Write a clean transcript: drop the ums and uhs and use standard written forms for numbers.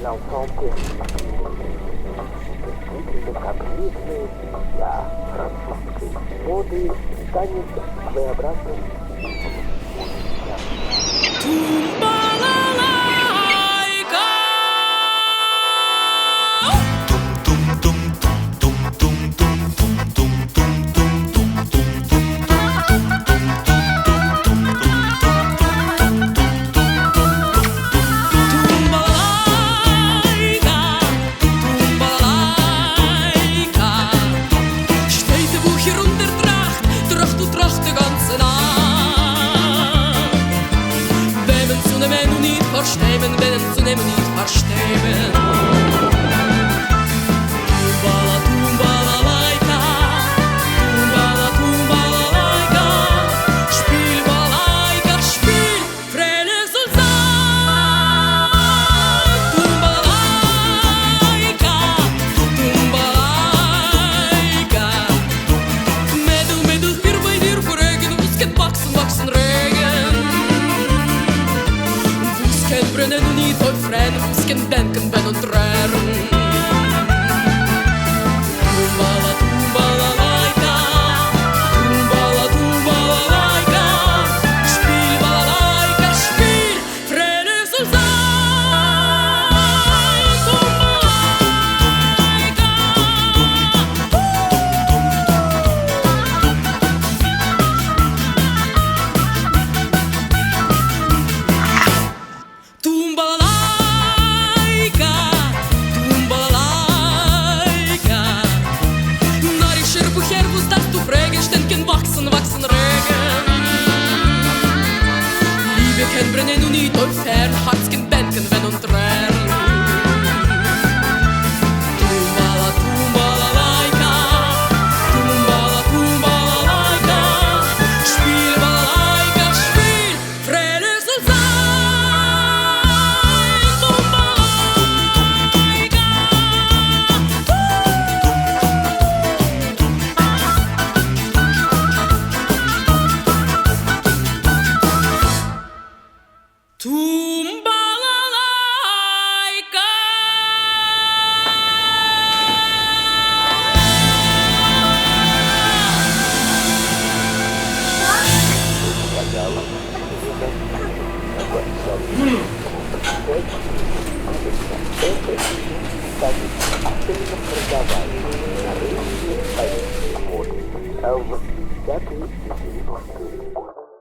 L'enfant perdu. Действительно капризный для французской моды станет своеобразным Tumbalalaika, Tumbalalaika. שטייט דער בחור און ער טראכט, טראכט און טראכט די גאנצע נאכט. וועמען צו נעמען און ניט פארשטעמען, וועמען צו נעמען ניט פארשטעמען. טומבאלא טומבאלאלייקא, טומבאלא טומבאלאלייקא, שפיל באלייקא, שפיל, פריילעך זאל זיין. טומבאלאלייקא, טומבאלאלייקא, מיידל, מיידל, כ'וויל ביי דיר פרעגן, וואס קען וואקסן, וואקסן רעגן? וואס קען ברענען און ניט אויפרענען, וואס קען בענקען וויינען און טרערן? טומבאלא, טומבאלאלייקא, טומבאלא, טומבאלאלייקא, שפיל באלאלייקא, שפיל, פריילעך זאל זיין. טומבאלאלייקא. Tumbalalaika, tumbalalaika. נארישער בחור, וואס דארפסטו פרעגן, שטענד קען וואקסן, וואקסן רעגן. ליבע קען ברענען און ניט אויפהערן, הארץ קען בענקען, וויינען און טרערן. טומבאלא, טומבאלאלייקא, טומבאלא, טומבאלאלייקא, שפיל באלאלייקא, שפיל, פריילעך זאל זיין. טומבאלאלייקא. Tumbalalaika. Предлагала